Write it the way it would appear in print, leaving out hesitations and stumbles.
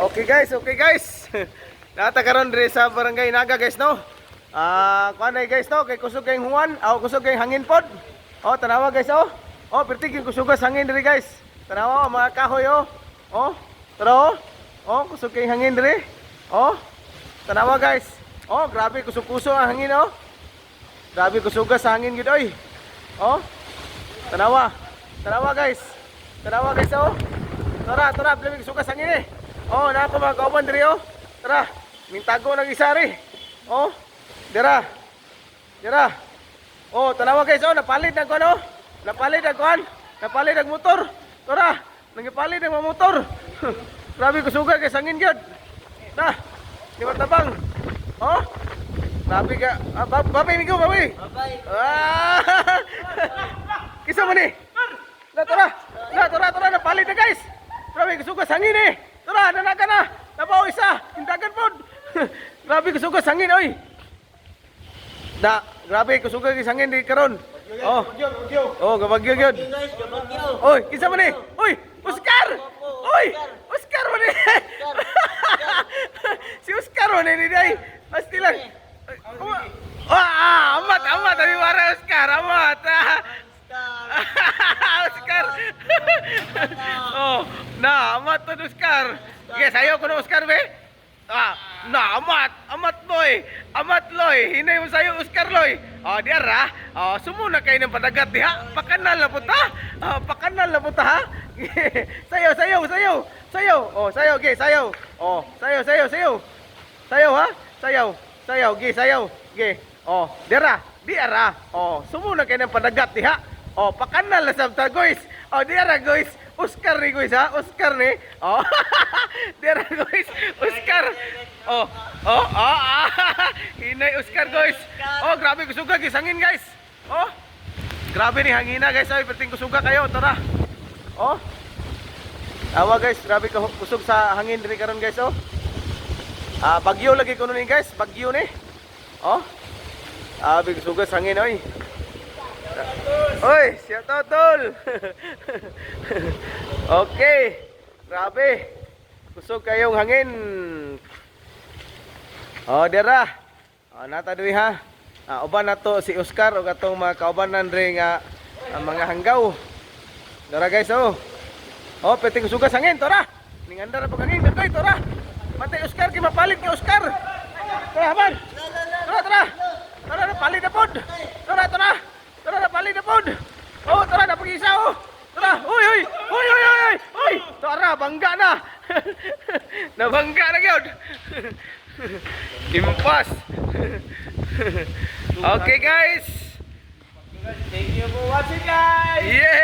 Okay guys, okay guys. Naa ta karon diri sa Barangay Naga, guys, no. Ah, kuan ay guys, no, kay kusog kayong huwan, aw kusog kayong hangin pod. Oh, tanawa guys, oh. Oh, perti gyud kusugas hangin diri, guys. Tanawa, oh, mga kahoy, oh. Oh, tara oh. Oh, kusog kayong hangin diri. Oh. Tanawa guys. Oh, grabe kusog-kusog ang hangin, oh. Grabe kusugas sa hangin gid oy. Oh. Tanawa. Tanawa guys. Tanawa guys, oh. Tara, tara, grabe kusugas hangin eh. Oh, naa ko mga kauban diri, oh. Tara, mintago nag isa ri. Oh. Dira. Dira. Oh, tanawa guys, oh, napalit na kuan, oh. Napalit na kuan. Napalit ang motor. Tara, nangipalit ang mga motor. Grabe kusuga guys, hangin gyud. Na. Di tabang. Oh. Grabe ka. Ah, babay migo, babay. Babay. Ah! Kinsa man ni? Na, tara. Na, tara, tara, napalit na guys. Grabe kusugas hangin eh. Tara, nanaga na. Nabaw isa. Hindagan pod. Grabe kusugas hangin oy. Da, grabe kusugas hangin di karon. Oh. Oh, gabagyo gyud. Guys, gabagyo. Oy, kinsa man ni? Oy, Oscar! Oy, Oscar man ni. Si Oscar man ni day. Pasti lang. Ah, amat, amat, abi wara Oscar, amat. Ah. Oscar. Oh, na amat to Oscar. Okay, sayo ko na Oscar be. Ah, na amat, amat boy. Amat loy. Hinay mo sayo Oscar loy. Oh, diara. Oh, sumuna kay ng padagat diha. Pakanal na punta. Oh, pakanal na punta ha. Sayo, sayo, sayo. Sayo. Oh, sayo, ge, sayo. Oh, sayo, sayo, sayo. Sayaw ha? Sayaw. Sayaw, ge, sayaw. Ge. Oh, dira. Diara. Oh, sumuna kay ng padagat diha. Oh, pakanal na sabta guys. Oh, diara guys. Oscar ni guys ha. Oscar ni. Oh. Diara guys. Oscar. Oh, ah. Hinay Oscar guys. Oh, grabe kusuga gisangin guys. Oh. Grabe ni hangina guys. Ay, perting kusuga kayo. Tara. Oh. Awa guys, grabe ka kusog sa hangin diri karon guys, oh. Ah, bagyo lagi kuno ni guys, bagyo ni. Oh. Ah, big sugas hangin oy. Oy, siya to, tol. Okay. Grabe. Kusog kayong hangin. Oh, dira. Oh, nata diri ha. Ah, uban nato si Oscar ug atong mga kaubanan diri nga ang mga hanggaw. Dara guys, oh. Oh, pwede kusugas hangin, tora. Ningandar na pag hangin, dagkoy, tora. Pantay Oscar, kay mapalit kay Oscar. Tara, haban. Tara, tara. Tara, napalit na pod. Tara, tara. Tara, napalit na pod. Oh, tara, napag-isa, oh. Tara, uy, uy, uy, uy, uy, uy, uy. Tara, bangga na. Nabangga na gyud. Impas. Okay, guys. Thank you for watching, guys. Yeah.